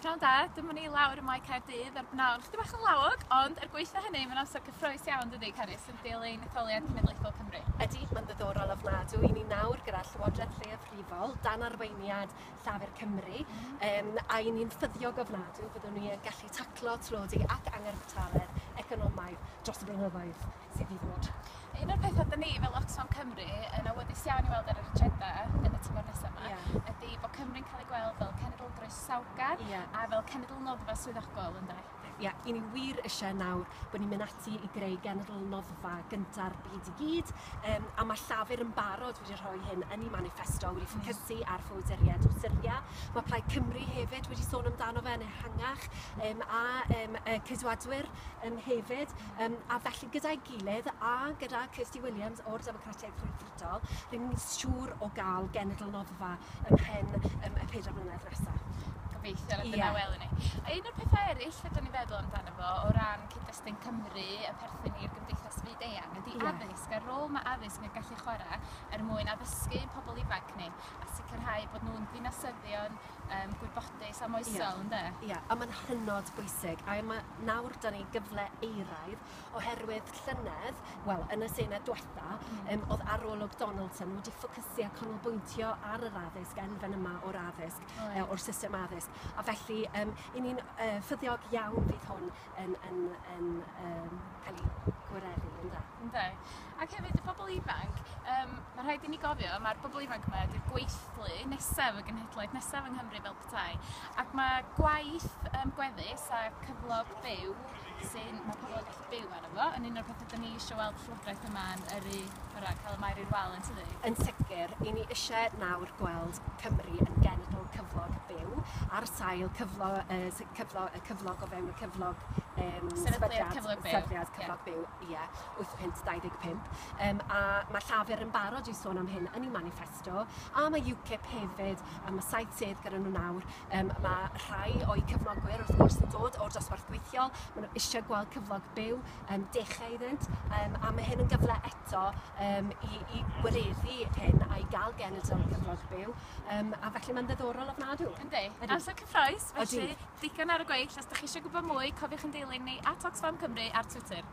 Pnawn da, dyma ni lawr ym Mae Caerdydd ar bnawn chydig bach yn lawog, ond er gwaetha hynny, mae'n amser cyffrous iawn dydy, Carys, yn dilyn etholiad cenedlaethol Cymru. Ydy, mae'n ddiddorol ofnadwy. I ni nawr gyda Llywodraeth Lleiafrifol dan arweiniad Llafur Cymru, a i ni'n ffyddiog ofnadwy byddwn ni yn gallu taclo tlodi ac anghyfartaledd economaidd dros y blynyddoedd sydd i ddod. Un o'r pethau da ni fel Oxfam Cymru yn awyddus iawn i weld ar yr agenda yn y tymor nesaf yma ydy bod Cymru'n cael ei gweld fel cenedl groesawgar a fel cenedl noddfa swyddogol, ynde? Ie, yeah, i ni wir eisiau nawr bod ni'n mynd ati i greu genedl noddfa gynta'r byd i gyd, a mae Llafur yn barod wedi rhoi hyn yn ei manifesto, wedi ffocysu ar ffoaduriaid o Syria. Mae Plaid Cymru hefyd wedi sôn amdano fe yn ehangach, a Ceidwadwyr hefyd, a felly gyda'i gilydd a gyda Kirsty Williams o'r Democratiaid Rhyddfrydol, rydyn ni'n siŵr o gael genedl noddfa ymhen y 4 mlynedd nesaf. Gobeithio, na dyna welwn ni. A un o'r pethau eraill fedrwn ni feddwl amdano fo o ran cyd-destun Cymru, y perthyn i'r gymdeithas fyd-eang, ydy addysg, a'r rôl mae addysg yn gallu chwarae er mwyn addysgu pobl ifanc ni a sicrhau bod nhw'n ddinasyddion gwybodus a moesol, ynde? Ie, a mae'n hynod bwysig. A mae nawr 'da ni gyfle euraidd oherwydd llynedd, wel, yn y Senedd diwetha, oedd arolwg Donaldson wedi ffocysu a canolbwyntio ar yr addysg, elfen yma o'r addysg, o'r system addysg. A felly, i ni'n ffyddiog iawn fydd hwn yn, yn, yn cael ei gwireddu, ynde? Ynde. Ac hefyd y bobl ifanc, mae rhaid i ni gofio, mae'r bobl ifanc yma ydy'r gweithlu nesaf, y genhedlaeth nesaf yng Nghymru fel petai. Ac mae gwaith gweddus a cyflog byw sy'n, mae pobl yn gallu byw arno fo, yn un o'r pethau da ni eisiau weld Llywodraeth yma yn yrru, cael y maer i'r wal yn tydi? Yn sicr, i ni eisiau nawr gweld Cymru yn genedl cyflog byw ar sail cyflog, cyflog, y cyflog o fewn y cyflog sefydliad cyflog byw. Sefydliad cyflog byw, ie, 8.25. A mae Llafur yn barod i sôn am hyn yn ei manifesto, a mae UKIP hefyd, a mae 7 sedd gyda nhw nawr. Mae rhai o'i cefnogwyr wrth gwrs yn dod o'r dosbarth gweithiol, maen nhw eisiau gweld cyflog byw dechrau iddynt, a mae hyn yn gyfle eto i gwireddu hyn a i gael genedl cyflog byw, a felly mae'n ddiddorol ofnadwy. Yndi, amser cyffrous, felly digon ar y gweill. Os da chi eisiau gwybod mwy, cofiwch yn dilyn ni @OxfamCymru ar Twitter.